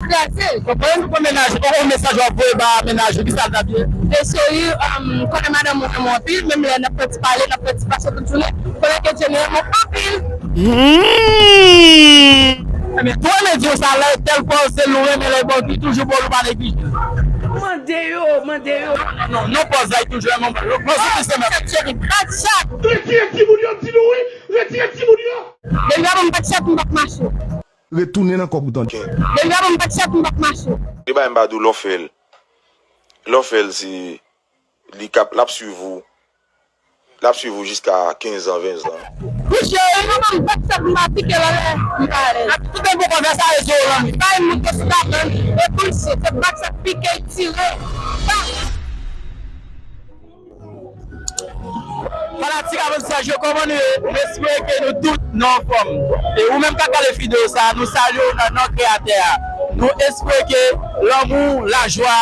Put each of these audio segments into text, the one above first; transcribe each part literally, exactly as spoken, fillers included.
kraze. Konprann pou mennaj, yon mesaj w ap voye ba mennaj ou, ki sa l t ap ye? Mesye, wi, um, konnen madanm mwen renmen w anpil, menm lè n ap fè ti pale, n ap fè ti pase tout jounen, konnen ke Jenny renmen w anpil. Hmm. Ebyen, tou renmen di w sa, lè tèl pòz se lou renmen lè bon, ki toujou bon, lou pa neglije. Mande yo, mande yo. Non, non, pòz la, li toujou renmen w. Pòz ou ki se mèt. Chéri, bat chat. Retire timoun yo, m di nou wi, retire timoun yo. Depi avan m bat chat, m p ap mache. Retounen nan kòk ou tande. Depi avan m bat chat, m p ap mache. Li bay m pa di w lè w fè l. Lè w fè l, se li k ap, l ap swiv ou. L ap swiv ou jiska kenz an, ven zan. Wi cheri, m ap bat chat, m pa pike l anlè, m pa alèz. Tout moun poko fè sa, e se yo lanmou. Bay moun ke sou kabann, e pou l se, se bat chat, pike, tire. Bat. Fanatik Avanti Saj yo, kòman nou ye? M espere ke nou tout nou anfòm. E ou menm k ap gade videyo sa a, nou salye w nan non Kreyatè a. Nou espere ke lanmou, lajwa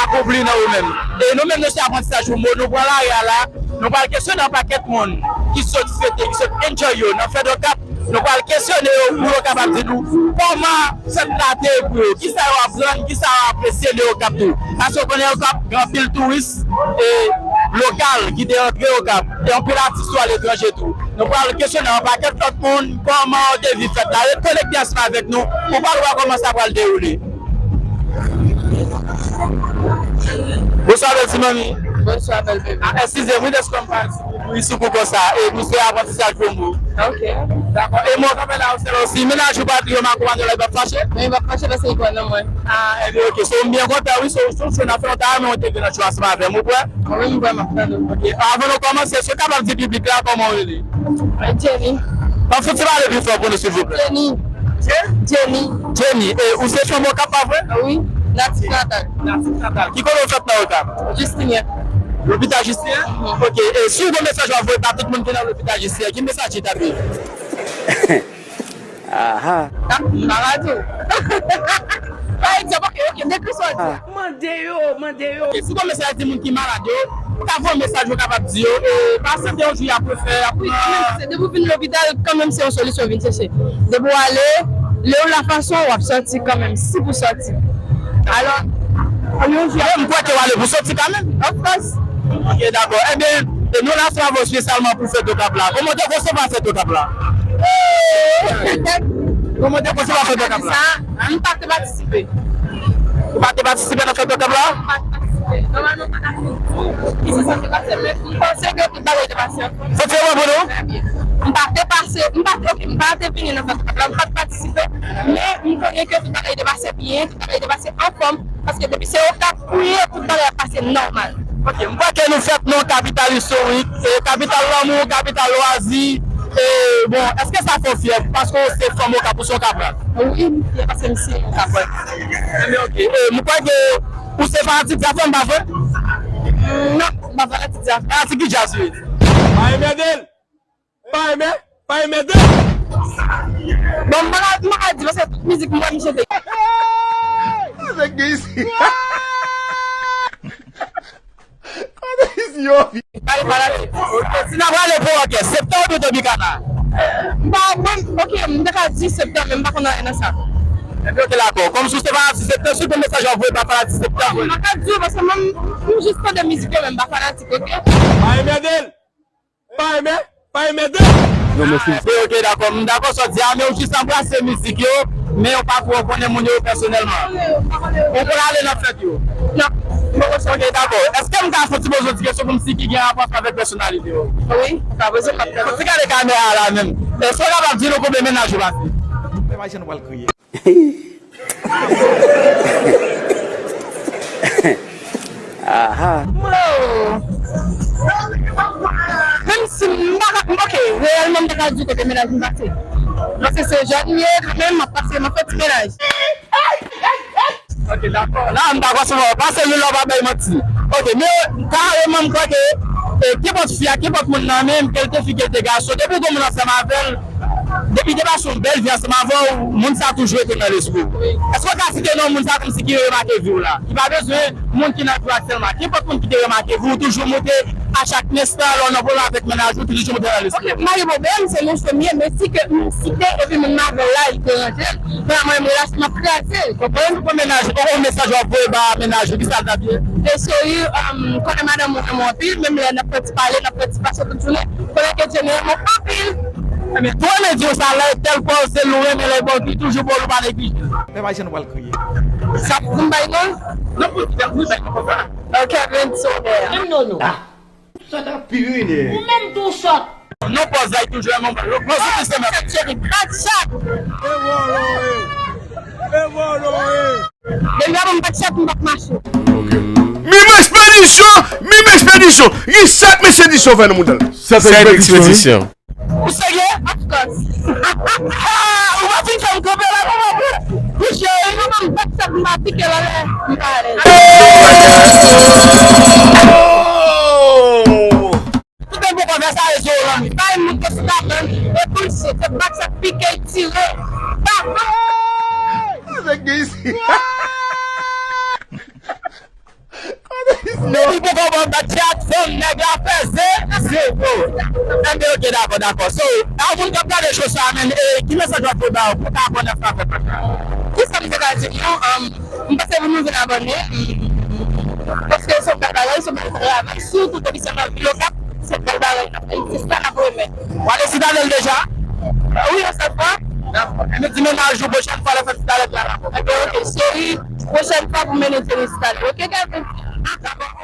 akonpli nan ou menm. E nou menm, nou se Avanti Saj Promo, nou pran lari a la, nou pral kesyone yon pakèt moun ki sot fete, ki sot enjoy yo nan fèt Okap. Nou pral kesyone yo pou yo kapab di nou kòman fèt la te ye pou yo, kisa yo aprann, kisa yo apresye de Okap tou. Paske w konnen Okap gen anpil touris e lokal ki te antre Okap, e anpil atis tou aletranje tou. Nou pral kesyone yon pakèt lòt moun kòman yo te viv fèt la. Ret konekte ansanm avèk nou pou w pral wè kòman sa pral dewoule. Bonswa, bèl ti manmi. Bonswa, bèl bebe. Ah, eskize m, wi, dèske m pa Wi, sou kou konsa. E nou se Avanti Saj Promo. Ok. Dakò. E mwen kanpe la, ou se la osi. Mennaj ou pa di yo m akonpanye la, li p ap fache? Men li p ap fache paske li kwè nan mwen. Ah, ebyen, ok. So, m byen kontan, wi. So, so, so, n ap fè yon ta, men ou te vin nan show ansanm avè m, ou kwè? Wi, m kwè, m ap tande. Ok. Avan nou kòmanse, si w kapab di piblik la, kòman w rele? Jenny. An fouti pale pi fò pou nou, silvouplè. Jenny. Jenny. Jenny, e ou se fanm Okap, pa vre? Wi, natif natal. Natif natal. Ki kote w fèt nan Okap? Jistinyen. Lopital Jistinyen? Mhm. Ok, e si w gen mesaj w ap voye ba tout moun ki nan lopital Jistinyen, ki mesaj li ta dwe ye? Aha. Ah, m pa ka di w. Pa egzanp, ok, ok, dekri sa w di a. Mande yo, mande yo. Ok, si w gen mesaj di moun ki malad yo, ou ka voye mesaj ou kapab di yo, e, pasyante yon jou y ap refè, y ap... Wi, kanmenm, se, depi w vin lopital, kanmenm se yon solisyon w vin chèche. Depi w ale, lè w la fason, w ap sòti kanmenm, si pou sòti. Alò, yon jou... Bon, m kwè ke w ale pou sòti kanmenm. Of course. Ok, dakò. Ebyen, e nou la sou Avo espesyalman pou fèt Okap la. Kòman w te konsevwa fèt Okap la? Kòman w te konsevwa fèt Okap la? M pa te patisipe. Ou pa te patisipe nan fèt Okap la? M pa te patisipe. Nòmalman, m pa ta fin di w ki se sa k te pase, men m panse ke tout bagay te pase anfòm. Fè ti reponn pou nou. M pa te pase, m pa te, ok, m pa te vini nan fèt Okap la, m pa te patisipe, men m konnen ke tout bagay te pase byen, tout bagay te pase anfòm, paske depi se Okap ou ye, tout bagay ap pase nòmal. Ok, m kwè ke nou fèt nan yon kapital istorik, e, kapital lanmou, kapital lwazi, e, bon, èske sa fè w fyè paske w se fanm Okap, ou se yon Kapwèl? Wi, m fyè paske m se yon Kapwèl. Ebyen, ok. E, m kwè ke ou se fanatik Zafèm, pa vre? Non, m pa fanatik Zafèm. Fanatik ki djaz ou ye? Pa enmède l! Pa enmè, pa enmède. Bon, m pa ka, m pa ka di paske tout mizik m wè m chante. Sa nèg gen isi? Kote isi yo? Pa gen fanatik. Si n ap prale pou òkès, Septan oubyen Tropicana? M pa, mwen, ok, m te ka di Septan, men m pa konn anyen nan sa. Ebyen, ok, dakò. Kòm si w se fanatik Septan, si w gen mesaj w ap voye ba fanatik Septan, voye. M pa ka di w, paske mwen, m jis tande mizik yo, men m pa fanatik, ok? Pa enmède l. Pa enmè, pa enmède. Yo, mèsi. Ah, ok, dakò. M dakò sa w di a, men ou jis anbrase mizik yo, men ou pa twò konnen moun yo pèsonèlman. Ou konn ale nan fèt yo? Non. Ok, dakò. Èske m ka fè yon ti poze yon ti kesyon pou m si ki gen rapò avèk pèsonalite w? Wi, ou ka poze m ap tann. Fò ti gade kamera a la menm. Èske w kapab di nou konbyen mennaj ou pase? Fè pa jan nou pral kriye. Aha. Menm si m pa ka, ok, reyèlman m te ka di w kote mennaj m pase. Paske se jèn m ye, kanmenm, m ap pase, m ap fè ti mennaj. Ok, dakò. La, m dakò sou ou. Pase nou la, w pa bay manti. Ok, men kareman, m kwè ke, e, kenpòt fi a, kenpòt moun nan, menm ke l te fi, ke l te gason, depi w gen moun ansanm avè l, depi te pase yon bèl vi ansanm avè w, moun sa toujou rete nan lespri w. Èske w ka site non moun sa kòmsi ki remake vi w la? Ki pa bezwen moun ki nan vi w aktyèlman. Kenpòt moun ki te remake vi w, toujou moute A chak enstan, lè w nan pwoblèm avèk mennaj ou, ki lijyon pou tèt a lespri. Ok, m pa gen pwoblèm, se yon chomye, men si ke m site epi moun m avè l la, li deranje m, fè mwen m relasyon m ap kraze. Konprann pou mennaj, yon mesaj w ap voye ba mennaj ou, ki sa l t ap ye? E cheri, um, konnen madanm mwen renmen w anpil, menm lè n ap fè ti pale, n ap fè ti fason tout jounen, konnen ke Jenny renmen w anpil. Ebyen, tou renmen di w sa, lè tèl fwa w se l ou renmen, lè bon, li toujou bon, ou pa neglije. Pèp Ayisyen nou pral kriye. Sa pou m bay non? Non, pou ti tèt, wi, bay non konsa. Ok, Kevin Soler. Menm non, non. Sòt anpil wi nèg. Ou menm tou sòt. Non pòz la toujou yon moman. Yo pran sou plis mèt. Cheri, bat chat. E vòlò e. E vòlò e. Depi avan m bat chat, m p ap mache. Mim Expédition, Mim Expédition. Richard Expédition fè nan mouda l. Sèt Expédition. Ou serye? Of course. Ou pa fin fè m kanpe la, kòman pou? Kouche, e kòman m bat chat, m pa pike l anlè, m pa alèz. Tout moun poko fè sa, rezo yo lan. Bay moun ke sou kabann, e pou l se bat chat, pike l, tire. Ba. Nèg gen isi. Depi poko ban bat chat, fanm nèg la fè ze, zewo. Enben, ok, dakò, dakò. So, a moun k ap gade show sa a, men, e, ki mesaj w ap voye ba yo pou ta abòne avèk paj la? Ki sa m te ka di nou? Um, m panse pou nou vin abòne. Um, paske se yon bèl bagay, se yon bèl travay. Sitou depi se nan vil Okap, se bèl bagay n ap fè. Se sa n ap renmen. W ale Sitadèl deja? Wi, yon sèl fwa. Dakò. Enben, di mennaj ou pwochèn fwa lè fè Sitadèl la. Enben, ok, cheri, pwochèn fwa pou mennen Jenny Sitadèl. Ok, Kevin? Dakò.